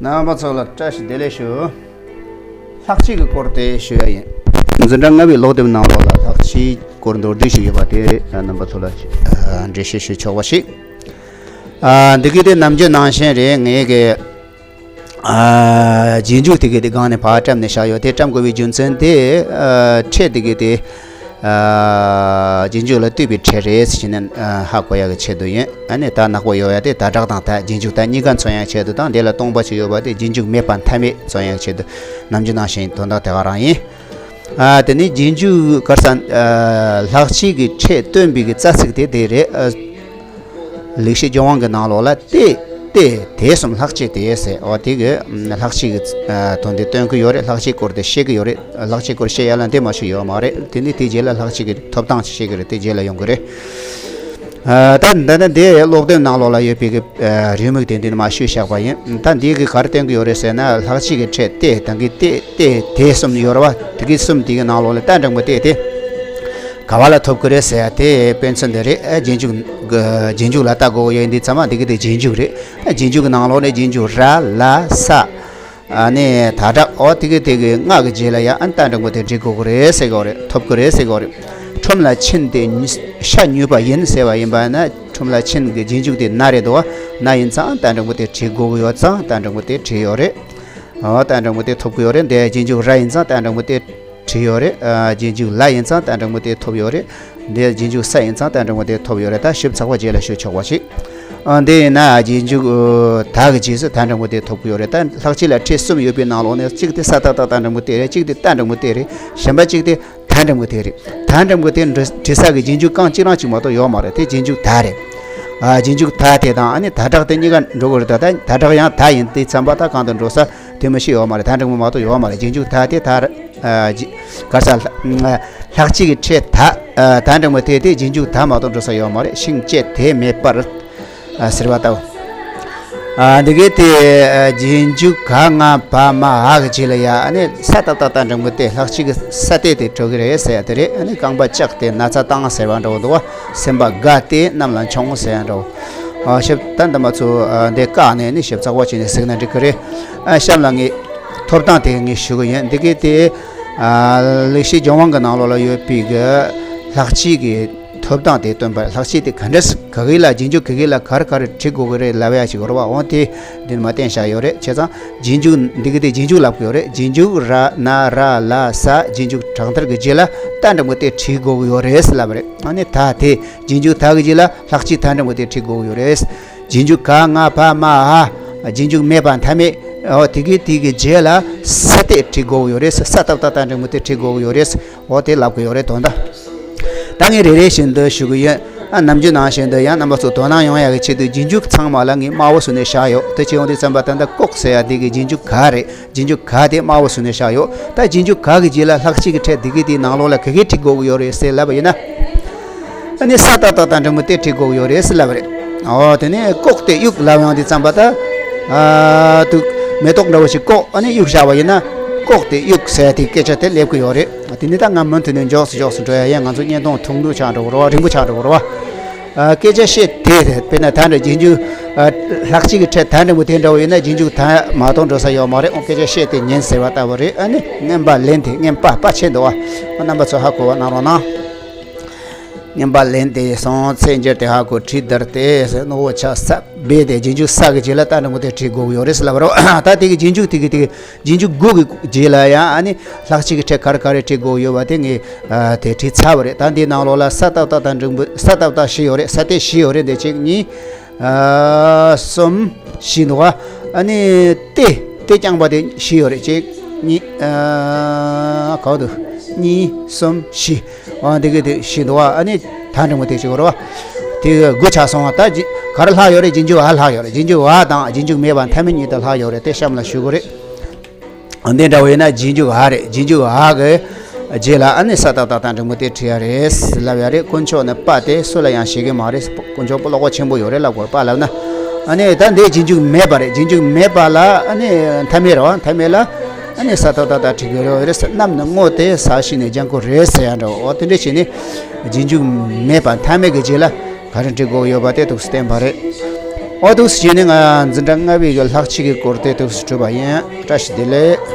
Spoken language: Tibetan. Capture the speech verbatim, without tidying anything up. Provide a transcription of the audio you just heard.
རྣམ་པ་ཚོ་ལ་བཀྲ་ཤིས་བདེ་ལེགས་ཞུ། ལྷག་བཅས་ཀྱི་སྐོར་དེ་ཞུ་ཡ་ཡིན། འཛིན་གྲྭ་ལྔ་པའི་ཀློག་དེབ་ནང་ལོགས་ལ་ལྷག་བཅས་སྐོར་མདོར་བསྡུས་ཤིག་ཡོད་པ་དེ་རྣམ་པ་ཚོ་ལ་འགྲེལ་བཤད་ཞུ་ཆོག་པ་ཞིག་འདི་གི་དེ་ནམ་རྒྱུན་ནང་བཞིན་རེད། ངས་གི་རྗེས་འཇུག་དེ་གི་དེ་སྒང་ནས་ཕར་བཀྲམ་ནས་བཞག་ཡོད། དེ་བཀྲམ་དགོས་པའི་རྒྱུ་མཚན་དེ་ཕྲད་དེ་གི་དེ། རྗེས་འཇུག་ལ་ལྟོས་པའི་ཕྲད་རེད་ཟེར་ནས་ཧ་གོ་ཡག་གི་ཆེད་དུ་ཡིན། ཨ་ནི་ད་ནག་པོ་ཡོད་ཡ་དེ་ད་དྲག་དང་ད་རྗེས་འཇུག་ད་གཉིས་ཀ་མཚོན་ཡག་ཆེད་དུ་དང་དེ་ལ་སྟོང་པ་ཞིག་ཡོད་པ་དེ་རྗེས་འཇུག་མེད་པ་མཐའ་མེད་མཚོན་ཡག་ཆེད་དུ་ནམ་རྒྱུན་ནང་བཞིན་དོན་དག་དེ་ག་རང་ཡིན། དེ་ནས་རྗེས་འཇུག་གར་ས་ལྷག་བཅས་ཀྱི་ཕྲད་སྟོན་པའི་གི་རྩ་ཚིག་དེ་དེ་རེད། ལེགས་བཤད་ལྗོན་དབང་གི་ནང་ལོགས་ལ་ཏེ་ཏེ་དེ་གསུམ་ལྷག་བཅས་ཏེ་ཟེར། འོ་དེ་གི་ལྷག་བཅས་ཀྱི་དོན་དེ་སྟོན་གི་ཡོད་རེད། ལྷག་བཅས་སྐོར་དེ་བཤད་གི་ཡོད་རེད། ལྷག་བཅས་སྐོར་བཤད་ཡ་ལ་འདི་མ་ཞུ་ཡོད་མ་རེད། དེ་ནི་དེ་རྗེས་ལ་ལྷག་བཅས་ཀྱི་ཐོབ་ཐང་བཤད་གི་རེད། དེ་རྗེས་ལ་ཡོང་གི་རེད། ད་འདི་ནི་འདི་ཀློག་དེབ་ནང་ལོགས་ལ་ཡོད་པའི་གི་རེའུ་མིག་དེ་འདི་ནི་མ་ཞུས་བཞག་པ་ཡིན། ད་འདི་གི་ག་རེ་སྟོན་གི་ཡོད་རེད་ཟེར་ན་ལྷག་བཅས་ཀྱི་ཕྲད་ཏེ་དང་གི་ཏེ་ཏེ་དེ་གསུམ་ཡོད་རེད་བ། དེ་གི་གསུམ་དེ་གི་ནང་ལོགས་ལ་རྟ་འགྲེང་བུ་ཏེ་དེ། ག་བ་ལ་ཐོབ་ཀྱི་རེད་ཟེར་ཡ་དེ་དཔེ་མཚོན་དེ་རེད། ཨ་རྗེས་འཇུག་གི་རྗེས་འཇུག་ལ་ལྟ་དགོས་ཡོད་འདི་ཚང་མ་འདི་གི་དེ་རྗེས་འཇུག་རེད། ཨ་རྗེས་འཇུག་གི་ནང་ལོགས་ནས་རྗེས་འཇུག་ར་ལ་ས། ཨ་ནི་ད་དྲག་འོ་དེ་གི་དེ་གི་ལྔ་གི་རྗེས་ལ་ཡ་ཨ་རྟ་འགྲེང་བུ་དེ་འབྲི་དགོས་ཀྱི་རེད་ཟེར་གི་རེད། ཐོབ་ཀྱི་རེད་ཟེར་གི་རེད། ཁྲོམ་ལ་ཕྱིན་ཏེ་ཉུ་ཤ་ཉོས་པ་ཡིན་ཟེར་བ་ཡིན་པ་ན་ཁྲོམ་ལ་ཕྱིན་གི་རྗེས་འཇུག་དེ་ན་རེད་འདུག་བ། ན་ཡིན་ཙང་ཨ་རྟ་འགྲེང་བུ་དེ་འབྲི་དགོས་ཀྱི་ཡོད་ཙང་རྟ་འགྲེང་བུ་དེ་བྲིས་ཡོད་རེད། འོ་རྟ་འགྲེང་བུ་དེ་ཐོབ་ཀྱི་ཡོད་རེད། འདི་རྗེས་འཇུག་ར་ཡིན་ཙང་རྟ་འགྲེང་བུ་དེ་བྲིས་ཡོད་རེད། ཨ་རྗེས་འཇུག་ལ་ཡིན་ཙང་རྟ་འགྲེང་བུ་དེ་ཐོབ་ཡོད་རེད། འདི་རྗེས་འཇུག་ས་ཡིན་ཙང་རྟ་འགྲེང་བུ་དེ་ཐོབ་ཡོད་རེད། ད་ཞིབ་ཚགས་པ་རྗེས་ལ་ཤོད་ཆོག་པ་ཞིག་ཨ་འདི་ཡིན་ན་རྗེས་འཇུག་ད་གི་རྗེས་སུ་ད་འགྲེང་བུ་དེ་ཐོབ་ཀྱི་ཡོད་རེད། ད་ལྷག་བཅས་ལ་ཕྲད་གསུམ་ཡོད་པའི་ནང་ལོགས་ནས་གཅིག་དེ་ས་ཏ་བཏགས་རྟ་འགྲེང་བུ་ཏེ་རེད། གཅིག་དེ་རྟ་འགྲེང་བུ་ཏེ་རེད། གཞན་པ་གཅིག་དེ་ད་འགྲེང་བུ་དེ་རེད། ད་འགྲེང་བུ་དེ་འབྲི་འབྲི་ས་གི་རྗེས་འཇུག་རྐང་གཅིག་རང་གཅིག་མ་གཏོགས་ཡོད་མ་རེད། དེ་རྗེས་འཇུག་ད་རེད། ཨ་རྗེས་འཇུག་ད་དེ་དང་ཨ་ནི་ད་དྲག་དེ་གཉིས་ཀ་འགྲོ་གི་རེད། ད་ད་ད་དྲག་ཡང་ད་ཡིན་དེ་ཚན་པ་ད་གང་དུ་འགྲོ་ས་དེ་མི་ཤེས་ཡོད་མ་རེད། ད་འགྲེང་བུ་མ་གཏོགས་ཡོད་མ་རེད། རྗེས་འཇུག་ད་དེ་ད་ར་ཨ་རྗེས་ག་ས་ལྷག་བཅས་ཀྱི་ཕྲད་ད་ཨ་ད་འགྲེང་བུ་དེ་དེ་རྗེས་འཇུག་ད་མ་གཏོགས་འགྲོ་ས་ཡོད་མ་རེད། ཤིང་བཅད་དེ་མེད་པར། ཨ་ཟེར་བ་ལྟ་བུ། ཨ་འདི་གའི་དེ་ཨ་རྗེས་འཇུག་ག་ང་བ་མ་འ་གི་རྗེས་ལ་ཡ་ཨ་ནི་ས་ཏ་བཏགས་རྟ་འགྲེང་བུ་ཏེ། ལྷག་བཅས་ཀྱི་ས་ཏེ་དེ་འགྲོ་གི་རེད་ཟེར་ཡ་དེ་རེད། ཨ་ནི་རྐང་པ་བཅག་སྟེ་ན་ཚ་བཏང་ཟེར་བ་འདྲ་བོ་འདུག་བ། སེམས་པ་དགའ་སྟེ་གནམ་ལ་མཆོང་ཟེར་ཡ་འདྲ་བོ། ཨ་ཞིབ་ད་འདི་མ་ཚོ་ཨ་འདི་བཀག་ནས་ནི་ཞིབ་ཚགས་པོ་བྱས་ནས་གཟིགས་ན་འགྲིག་གི་རེད། ཨ་གཤམ་ལ་ངས་ཐོབ་ཐང་དེ་ངས་ཞུ་གི་ཡིན། འདི་གའི་དེ་ཨ་ལེགས་བཤད་ལྗོན་དབང་གི་ནང་ལོགས་ལ་ཡོད་པའི་གི་ལྷག་བཅས་ཀྱི་ཐོབ་ཐང་དེ་སྟོན་པ། ལྷག་བཅས་དེ་ག་འདྲ་ག་གི་ལ་རྗེས་འཇུག་ག་གི་ལ་ག་རེ་ག་རེ་བྲི་དགོས་ཀྱི་རེད་ལབ་ཡ་ཞིག་ཡོད་རེད་བ། འོ་དེ་འདི་ནི་མ་བསྟན་བཞག་ཡོད་རེད། བྱས་ཙང་རྗེས་འཇུག་འདི་གི་དེ་རྗེས་འཇུག་ལབ་ཀྱི་ཡོད་རེད། རྗེས་འཇུག་ར་ན་ར་ལ་ས་རྗེས་འཇུག་དྲག་མཐར་གྱི་རྗེས་ལ་རྟ་འགྲེང་བུ་དེ་བྲི་དགོས་ཀྱི་ཡོད་རེད་ལབ་རེད། ཨ་ནི་ད་དེ་རྗེས་འཇུག་ད་གི་རྗེས་ལ་ལྷག་བཅས་ད་འགྲེང་བུ་དེ་བྲི་དགོས་ཀྱི་ཡོད་རེད། རྗེས་འཇུག་ག་ང་བ་མ་འ། རྗེས་འཇུག་མེད་པ་མཐའ་མེད། འོ་དེ་གི་དེ་གི་རྗེས་ལ་ས་ཏེ་བྲི་དགོས་ཀྱི་ཡོད་རེད། ས་ཏ་བཏགས་རྟ་འགྲེང་བུ་ཏེ་བྲི་དགོས་ཀྱི་ཡོད་རེད། འོ་དེ་ལབ་ཀྱི་ཡོད་རེད་དོན་དག་ད་ངས་རེ་རེ་བཞིན་དུ་ཞུ་གི་ཡོད། ཨ་ནམ་རྒྱུན་ནང་བཞིན་དུ་ཡང་རྣམ་པ་ཚོ་དོ་སྣང་ཡོང་ཡག་གི་ཆེད་དུ་རྗེས་འཇུག་ཚང་མ་ལ་ངས་དམར་པོ་བཟོས་ནས་བཞག་ཡོད། དེ་བྱས་ཡོང་དུས་ཙམ་པ་ད་ལྟ་ལྐོག་ཟེར་ཡ་དེ་གི་རྗེས་འཇུག་ག་རེད། རྗེས་འཇུག་ག་དེ་དམར་པོ་བཟོས་ནས་བཞག་ཡོད། ད་རྗེས་འཇུག་ག་གི་རྗེས་ལ་ལྷག་བཅས་ཀྱི་ཕྲད་དེ་གི་དེའི་ནང་ལོགས་ལ་ག་གི་བྲི་དགོས་ཀྱི་ཡོད་རེད་ཟེར་ལབ་པ་ཡིན་ན། ཨ་ནི་ས་ཏ་བཏགས་རྟ་འགྲེང་བུ་ཏེ་བྲི་དགོས་ཀྱི་ཡོད་རེད་ཟེར་ལབ་པ་རེད། འོ་དེ་ནས་ལྐོག་ཏེ་གཡུག་ལབ་ཡོང་དུས་ཙམ་པ་ད། ཨ་དུ་མེ་ཏོག་འདྲ་བོ་ཞིག་བཀོག་ཨ་ནི་གཡུག་བཞག་པ་ཡིན་ན། ལྐོག་ཏེ་གཡུག་ཟེར་དེ་སྐད་ཆ་དེ་སླེབས་ཀྱི་ཡོད་རེད། དེ་ནི་ད་ང་མུ་མཐུད་ནས་མགྱོགས་སུ་མགྱོགས་སུ་འགྲོ་ཡ་ཡིན། ང་ཚོ་བརྙན་ཐུང་ཐུང་ཐུང་ཆགས་འགྲོ་གི་རེད་བ། རིང་པོ་ཆགས་འགྲོ་གི་རེད་བ། ཨ་སྐད་ཆ་བཤད་དེ་དཔེར་ན་ད་འདྲ་རྗེས་འཇུག་ཨ་ལྷག་བཅས་ཀྱི་ཕྲད་ད་འདྲ་མོ་དེ་འདྲ་བོ་ཡིན་ན་རྗེས་འཇུག་ད་མ་གཏོགས་འགྲོ་ས་ཡོད་མ་རེད། ཨོ་སྐད་ཆ་བཤད་དེ་ཉན་ཟེར་བ་ལྟ་བུ་རེད། ཨ་ནི་རྔན་པ་ལེན་དེ་རྔན་པ་པ་ཆེ་འདུག་བ། ཨ་རྣམ་པ་ཚོ་ཧ་གོ་བ་གནང་རོགས་གནང་། རྔན་པ་ལེན་དེ་སོང་ཚེ་འཇལ་དེ་ཧ་གོ་བྲིས་བསྡར་ཏེ་ཟེར་ནོ་བོ་ཆ་ས་སྦས་ཏེ་རྗེས་འཇུག་ས་གི་རྗེས་ལ་ད་འདྲ་མོ་དེ་བྲིས་དགོས་ཀྱི་ཡོད་རེད་ཟེར་ལབ་རོགས། ད་དེ་གི་རྗེས་འཇུག་དེ་གི་དེ་གི་རྗེས་འཇུག་དགུ་གི་རྗེས་ལ་ཡང་ཨ་ནི་ལྷག་བཅས་ཀྱི་ཕྲད་ག་རེ་ག་རེ་བྲིས་དགོས་ཡོད་པ་དེ་ངས་ཨ་དེ་བྲིས་ཚར་བ་རེད། ད་འདིའི་ནང་ལོགས་ལ་ས་ཏ་བཏགས་རྟ་འགྲེང་བུ་ས་ཏ་བཏགས་བཞི་ཡོད་རེད། ས་ཏེ་བཞི་ཡོད་རེད། འདི་གཅིག་གཉིས་ཨ་གསུམ་བཞི་འདུག་བ། ཨ་ནི་ཏེ་ཏེ་རྐྱང་པ་དེ་བཞི་ཡོད་རེད། གཅིག་གཉིས་ཨ་གང་འདུག་གཉིས་གསུམ་བཞི། ཨ་འདི་གི་དེ་བཞི་འདུག་བ། ཨ་ནི་ད་འགྲེང་བུ་དེ་གཅིག་ཡོད་རེད་བ། དེ་དགུ་ཆགས་སོང་བ། ད་ག་རེ་ལྷག་ཡོད་རེད། རྗེས་འཇུག་འ་ལྷག་ཡོད་རེད། རྗེས་འཇུག་འ་དང་རྗེས་འཇུག་མེད་པ་མཐའ་མེད་གཉིས་དེ་ལྷག་ཡོད་རེད། དེ་གཤམ་ལ་ཞུ་དགོས་རེད། འདི་འདྲ་བོ་ཡིན་ན་རྗེས་འཇུག་འ་རེད། རྗེས་འཇུག་འ་གི་རྗེས་ལ་ཨ་ནི་ས་ཏ་བཏགས་རྟ་འགྲེང་བུ་དེ་བྲིས་ཡ་རེད་ལབ་ཡ་རེད། དཀོན་མཆོག་ནི་པ་དེ་སུ་ལ་ཡང་བྱེད་ཀྱི་མ་རེད། དཀོན་མཆོག་པ་ཀློག་པ་ཆེན་པོ་ཡོད་རེད་ལབ་དགོས་པ་ལབ་ན། ཨ་ནི་ད་འདི་རྗེས་འཇུག་མེད་པ་རེད། རྗེས་འཇུག་མེད་པ་ལ་ཨ་ནི་མཐའ་མེད་རེད་བ། མཐའ་མེད་ལ་ཨ་ནི་ས་ཏ་བཏགས་རྟ་བྲིས་ཀྱི་ཡོད་རེད། གནམ་ནི་སྔོ་སྟེ་ས་གཞི་ནས་ལྗང་ཁུ་རེད་ཟེར་ཡ་འདྲ་བོ། འོ་དེ་འདྲ་བྱས་ནས་རྗེས་འཇུག་མེད་པ་མཐའ་མེད་ཀྱི་རྗེས་ལ་ག་རེ་འབྲི་དགོས་ཡོད་པ་དེ་འདུག་སེ་བསྟན་པ་རེད། ཨོ་ཐུགས་རྗེ་ཆེ། ནི་ང་འཛིན་གྲྭ་ལྔ་པའི་གི་ལྷག་བཅས་ཀྱི་སྐོར་དེ་ཐུགས་སུ་གྲུབ་པ་ཡིན། བཀྲ་ཤིས་བདེ་ལེགས།